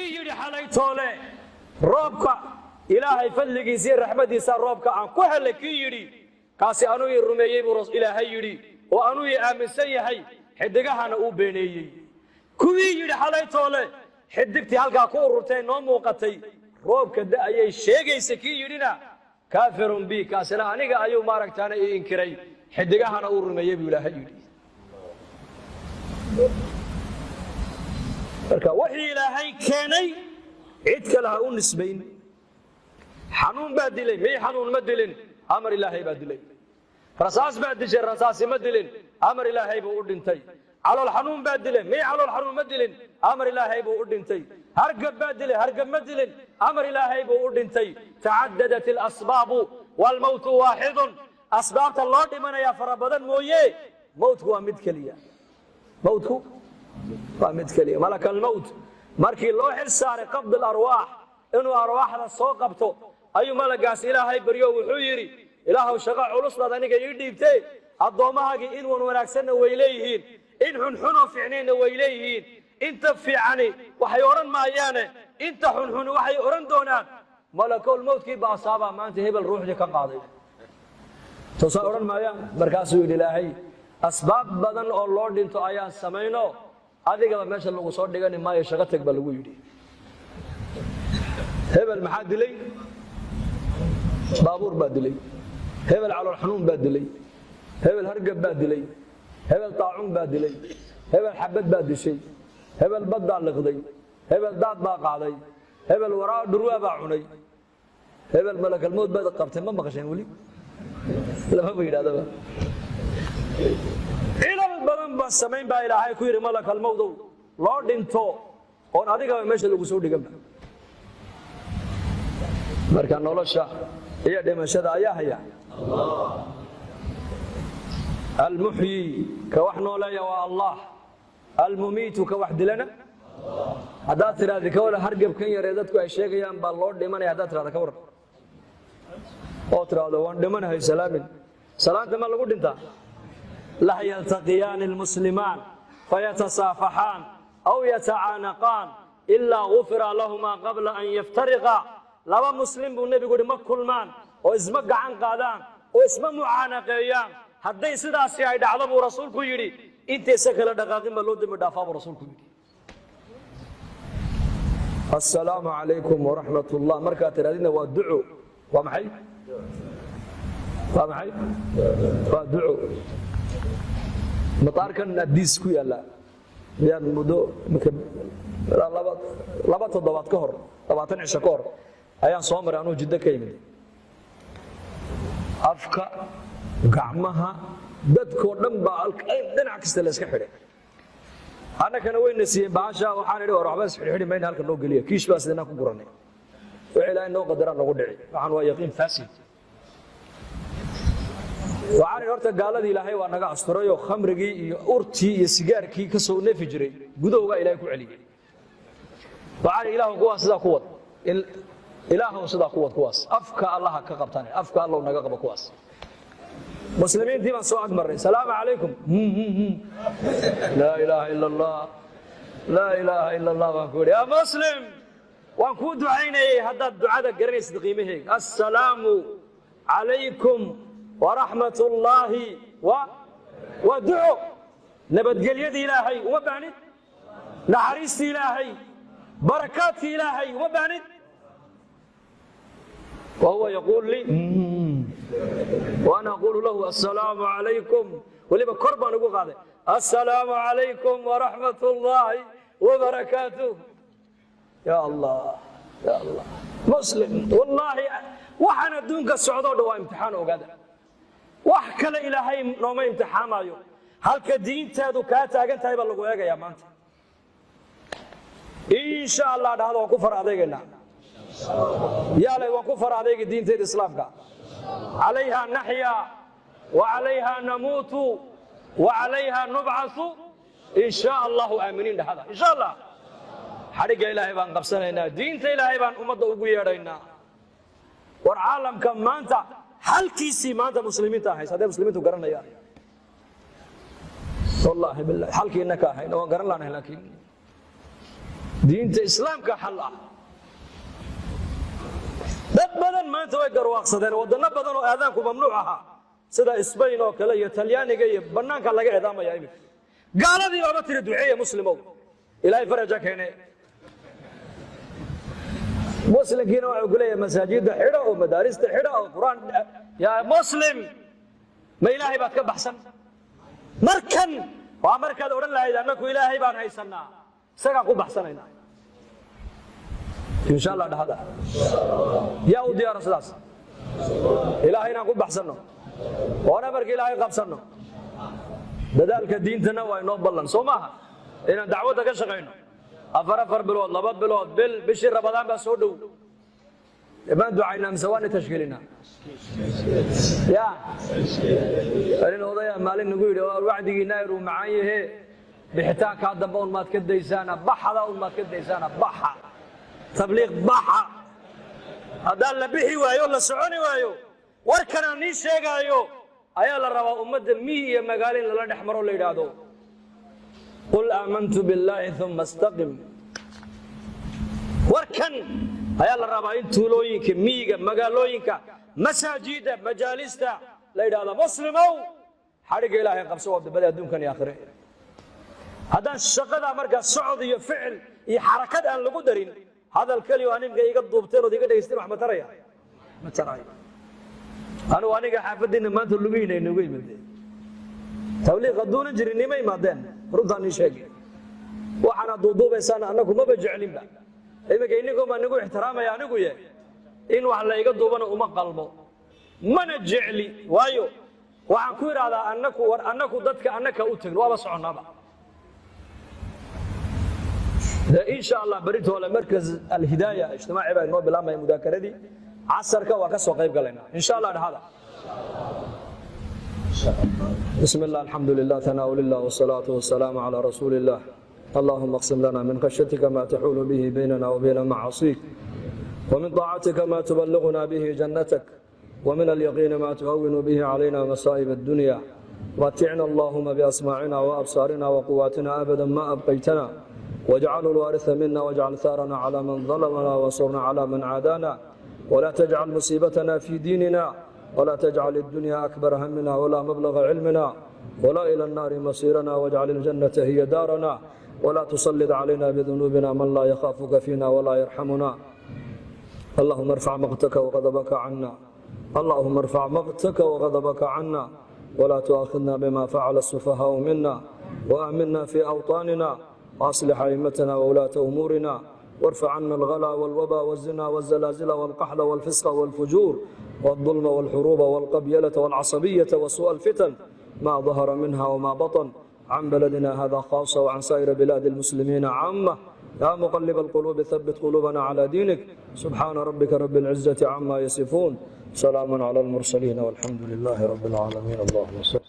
Kii yidhi xalay toole roobka Ilaahay fadligiisa iyo raxmadiisa roobka aan ku helay, kii yidhi kaasi anuu ii rumeeyey buu Ilaahay yidhi, oo anuu ii aaminsan yahay, xidigahana uu beeneeyey. Kuwii yidhi xalay toole xidigtii halkaa ku ururtay noo muuqatay roobka da'ayay sheegaysa, kii yidhina kaafirun bi, kaasina aniga ayuu maaragtaana ii inkiray, xidigahana uu rumeeyey buu Ilaahay yidhi. Marka wixii Ilaahay keenay cid kale ha u nisbayn. Xanuun baa dilay, mii xanuun ma dilin, amar Ilaahay baa dilay. Rasaas baa dishay, rasaasi ma dilin, amar Ilaahay buu u dhintay. Calool xanuun baa dilay, mii calool xanuun ma dilin, amar Ilaahay buu u dhintay. Hargab baa dilay, hargab ma dilin, amar Ilaahay buu u dhintay. Tacadadat alasbaabu waalmowtu waaxidun. Asbaabta loo dhimanayaa fara badan mooye, mowtku waa mid keliya, mowtku waa mid keliya. Malaka almowt markii loo xil saaray qabd alarwaax, inuu arwaaxda soo qabto, ayuu malagaas Ilaahay baryo. Wuxuu yidhi: "Ilaahow, shaqo culus baad aniga ii dhiibtee. Addoommahaagii in wan wanaagsanna way leeyihiin, in xunxunoo fiicnaynna way leeyihiin. Inta fiicani waxay odhan maayaane, inta xunxuni waxay odhan doonaan: malakol mowtkii baasaabaa maanta hebel ruuxdii ka qaaday. Toosaa odhan maayaan?" Markaasuu yidhi Ilaahay: "Asbaab badan oo loo dhinto ayaan samayno, adigaba meesha lagu soo dhigani maayo, shaqo teg," baa lagu yidhi. Hebel maxaa dilay? Baabuur baa dilay. Hebel calool xanuun baa dilay. Hebel hargab baa dilay. Hebel taacuun baa dilay. Hebel xabad baa dishay. Hebel bad baa liqday. Hebel daad baa qaaday. Hebel waraa dhurwaa baa cunay. Hebel malakalmood baad qabtay. Ma maqasheen weli? Lamaba yidhahdaba. Cilal badan baa samayn baa Ilaahay ku yidhi malakalmowdow loo dhinto oon adigaba meesha lagu soo dhiganba. Marka nolosha iyo dhimashada ayaa haya. Almuxyi, ka wax nooleeya, waa Allah. Almumiitu, ka wax dilana. Haddaad tidhahdi ka waran hargebkan yaree dadku ay sheegayaan baa loo dhimanaya, haddaad tidhahda ka waran oo tidhaahdo waan dhimanahay, salaamin, salaanta ma lagu dhintaa? Laa yaltaqiyaani almuslimaan fayatasaafaxaan aw yatacaanaqaan ilaa gufira lahumaa qabla an yaftariqa. Laba muslim buu nebigu yidhi ma kulmaan oo isma gacan qaadaan oo isma mucaanaqeeyaan. Hadday sidaasi ay dhacdo, buu rasuulku yidhi, intaysa kala dhaqaaqin baa loo dembi dhaafaa, buu rasuulku yidhi. Assalaamu calaykum waraxmat ullah markaad tidhahdidna waa duco. Waa maxay? Waa maxay? Waa duco. Mataarkan Adiis ku yaalla miyaan muddo imika 2 toddobaad ka hor, 20 cisho ka hor ayaan soo maray anuu Jiddo ka yimid. Afka, gacmaha, dadkoo dhan baa dhinac kasta la iska xidhay. Annakana wayna siiyeen bahasha. Waxaan idhi: "War, waxba isxidhxidhi mayna, halka noo geliya." Kiish baa sidinaa ku guranay. Wixii Ilaahay noo qadaraa nagu dhici. Waxaan waa yaqiin faasid. Waxaan idhi: "Horta gaaladii Ilaahay waa naga asturay oo khamrigii iyo urtii iyo sigaarkii ka soo neefi jiray gudahoogaa Ilaahay ku celiyey." Waxaan idhi: "Ilaahu, kuwaas sidaa ku wad. Ilaahow, sidaa ku wad kuwaas. Afka Allaha ka qabtaan, afka Allow naga qabo kuwaas." Muslimiintii baan soo agmarnay. "Salaamu calaykum." "Laa ilaaha ila Allah, laa ilaaha ila Allah," baan ku idhi. "Yaa muslim, waan kuu ducaynayay haddaad ducada garanaysid qiimaheega. Assalaamu calaykum waraxmat ullaahi wa waa duco. Nabadgelyadii Ilaahay uma baahnid, naxariistii Ilaahay, barakaadkii Ilaahay uma baahnid." وهو يقول لي وأنا أقول له: "السلام عليكم." Weliba kor baan ugu qaaday: "السلام عليكم ورحمة الله وبركاته." Ya Allah, ya Allah. Muslim, wallaahi waxaan adduunka socdoo dhan waa imtixaan. Ogaada, wax kale Ilaahay nooma imtixaamayo. Halka diintaadu kaa taagan tahay baa lagu eegayaa maanta. Insha Allah dhahdo, waan ku far adeegaynaa. Yaalay, waan ku far adeegi diintayda Islaamka. Calayha naxya wa calayha namuutu wa calayha nubcasu in shaa Allahu aaminiin. Dhahada insha Allah. Xadhigga Ilaahay baan qabsanaynaa, diinta Ilaahay baan ummadda ugu yeedhaynaa. War, caalamka maanta halkiisii maanta muslimiinta ahays hadday muslimiintu garanayaan, wallaahi billahi xalkiina ka ahayn waan garan laanahay, laakiin Diinta Islaamka xal ah. Dad badan maanta way garwaaqsadeen. Waddanno badan oo aadaanku mamnuuc ahaa, sida Sbain oo kale iyo Talyaaniga iyo bannaanka laga eedaamaya iminka. Gaaladii baaba tiri: "Duceeya Muslimow, Ilaahay faraja keene." Muslimkiina waxuu ku leeyahay: "Masaajidda xidha oo madaarista xidha oo Qur-aan." Yaa Muslim, ma Ilaahay baad ka baxsan? Markan waa markaad odhan lahayd: "Annaku Ilaahay baan haysannaa, isagaan ku baxsanaynaa." Insha Allah dhahada. Yaa u diyaara sidaas, Ilaahay inaan ku baxsanno oon amarka Ilaahay qabsanno? Dadaalka diintana waa inoo ballan, soo maaha? Inaan dacwadda ka shaqayno 4 4 bilood, 2 bilood, bil, bishii Rabadaan baa soo dhow. Maan ducaynaa mise waana tashkiilinaa? Ya nin odaya maalin nagu yidhi: "Wacdigii naayir uu macaan yahe, bixitaankaa dambe un maad ka daysaana, baxda un maad ka daysaana, baxa tabliiq, baxa." Haddaan la bixi waayo, la soconi waayo, warkanaan nii sheegaayo ayaa la rabaa ummadda miyi iyo magaalo in lala dhex maro, la yidhaahdo: "قل آمنت بالله ثم استقم." Warkan ayaa la rabaa in tuulooyinka, miyiga, magaalooyinka, masaajida, majaalista la yidhahdo: "Muslimow, xadhigga Ilaahay qabso, waa dabada adduunkan iyo aakhire." Haddaan shaqada markaa socod iyo ficil iyo xarakad aan lagu darin, hadal keliyo animka iga duubteen ood iga dhegaysteen wax ma taraya? Ma tarayo. Anugu aniga xaafaddiina maanta lugihiina inoogu yimaadeen. Tabliiq hadduunan jirin nima imaadeen. Runtaan ii sheegay, waxaana duuduubaysaan annagu maba jeclinba. Iminka inigoo baa nagu ixtiraamaya. Anigu ye in wax la iga duubana uma qalmo, mana jecli. Waayo, waxaan ku idhaahdaa: annaku war annaku dadka annaka u tegno, waaba soconnaaba de. Insha Allah beritoole Markaz Alhidaaya ijtimaaci baa inoo bilaabmaya. Mudaakaradii casarka waa ka soo qayb galaynaa, insha Allah dhahada. بسم الله، الحمد لله، ثناء لله، والصلاة والسلام على رسول الله. اللهم اقسم لنا من خشيتك ما تحول به بيننا وبين معاصيك، ومن طاعتك ما تبلغنا به جنتك، ومن اليقين ما تهون به علينا مصائب الدنيا. متعنا اللهم بأسماعنا وأبصارنا وقواتنا أبدا ما أبقيتنا، واجعله الوارث منا، واجعل ثارنا على من ظلمنا، وانصرنا على من عادانا، ولا تجعل مصيبتنا في ديننا، ولا تجعل الدنيا أكبر همنا ولا مبلغ علمنا، ولا إلى النار مصيرنا، واجعل الجنة هي دارنا، ولا تسلط علينا بذنوبنا من لا يخافك فينا ولا يرحمنا. اللهم ارفع مقتك وغضبك عنا، اللهم ارفع مقتك وغضبك عنا، ولا تؤاخذنا بما فعل السفهاء منا، وآمنا في أوطاننا، وأصلح أئمتنا وولاة أمورنا، وارفع عنا الغلا والوبا والزنا والزلازل والقحط والفسق والفجور والظلم والحروب والقبيلة والعصبية وسوء الفتن ما ظهر منها وما بطن عن بلدنا هذا خاصة وعن سائر بلاد المسلمين عامة. يا مقلب القلوب، ثبت قلوبنا على دينك. سبحان ربك رب العزة عما يصفون، سلام على المرسلين، والحمد لله رب العالمين. اللهم صل.